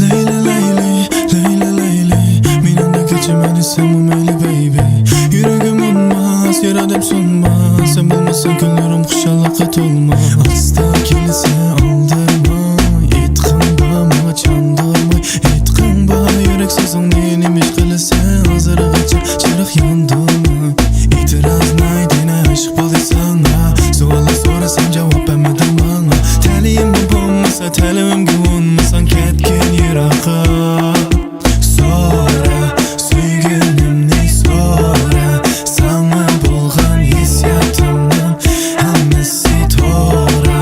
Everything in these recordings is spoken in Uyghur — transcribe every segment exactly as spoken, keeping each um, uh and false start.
لەيلى، لەيلى، لەيلى، لەيلى، مېنىڭدىن كەچمە دېسەڭمۇ مەيلى، بەيبى. يۈرىكىم ئۇنماس، يارا دەپ سۇنماس، سەن بولمىساڭ كۈنلىرىم خۇشاللىققا تولماس. ئاستا كېلىسەن، ئالدىرىماي، ئېيتقىن بار ماڭا چاندۇرماي، ئېيتقىن بار يۈرەك سۆزۈڭنى، نېمە ئىش قىلىسەن ھازىرغىچە چىراغ ياندۇرماي؟ ئېتىراز نايدىنا ئاشىق بولدى ساڭا، سوئاللار سورىسام جاۋاب بەرمىدىڭ ماڭا. تەلىيىممۇ بولمىسا، تەلىيىمگە ئۇنىمىساڭ كەتكىن يىراققا. سورا، سۆيگۈنۈمنى سورا، ساڭا بولغان ھېسسىياتىمنىڭ ھەممىسى توغرا.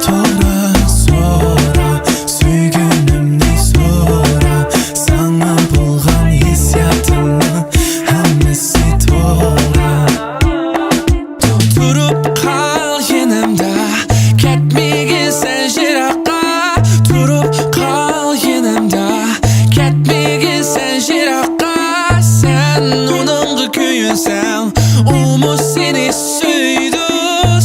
توغرا، سورا، سۆيگۈنۈمنى سورا، ساڭا بولغان ھېسسىياتىمنىڭ ھەممىسى توغرا. تۇرۇپ قال يېنىمدا، كەتمىگىن سەن يىراققا. تۇرۇپ قال يېنىمدا، كەتمىگىن سەن يىراققا. سەن ئۇنىڭغا كۆيۈنسەڭ، ئۇمۇ سېنى سۆيىدۇ.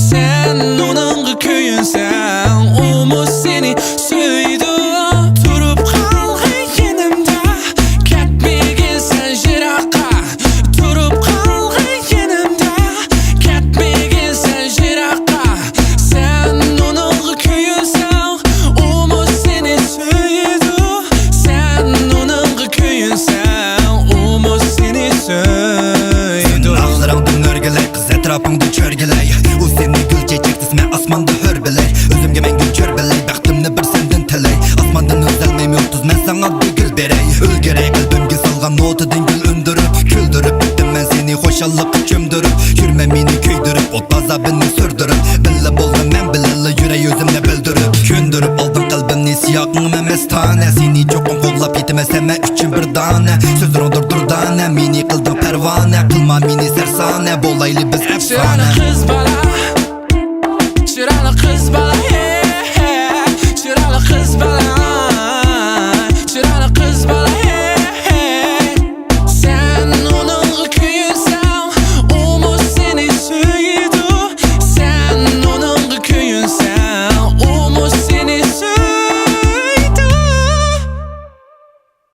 سەن ئۇنىڭغا كۆيۈنسەڭ، ئۇمۇ سېنى سۆيىدۇ. تۇرۇپ قالغىن يېنىمدا، كەتمىگىن سەن يىراققا. تۇرۇپ قالغىن يېنىمدا، كەتمىگىن سەن يىراققا. سەن ئۇنىڭغا كۆيۈنسەڭ، ئۇمۇ سېنى سۆيىدۇ. سەن ئۇنىڭغا كۆيۈنسەڭ، ئۇمۇ سېنى سۆيىدۇ. سەن ئاغلىرىڭدىن ئۆرگىلەي، قىز ئەتراپىڭدا چۆرگىلەي. ئۇ سېنى گۈل چېچەك دېسە، مەن ئاسماندا ھۆر بىلەي. ئۆزۈمگە مەڭگۈ چۆر بىلەي، بەختىمنى بىر سەندىن تىلەي. ئاسماندىن ئۈزەلمەي يۇلتۇز، مەن ساڭا بىر گۈل بېرەي. ئۈلگۈرەي قەلبىمگە سالغان نوتىدىن گۈل ئۈندۈرۈپ. كۈلدۈرۈپ ئۆتتۈم مەن سېنى خۇشاللىققا چۆمدۈرۈپ. يۈرمە مېنى كۆيدۈرۈپ، ئوت ئازابىنى سۈردۈرۈپ. بىللە بولغىن مەن بىلەنلا، يۈرەي ئۆزۈمنى بىلدۈرۈپ. كۆندۈرۈپ ئالدىڭ قەلبىمنى سىياقىڭ مەستانە. سېنى چوقۇم قوللاپ يېتىمەن، سەن مەن ئۈچۈن بىر دانە. سۆزلىرىڭدۇر دۇردانە، مېنى قىلدىڭ پەرۋانە. قىلما مېنى سەرسانە، بولايلى بىز ئەپسانە. قىز بالا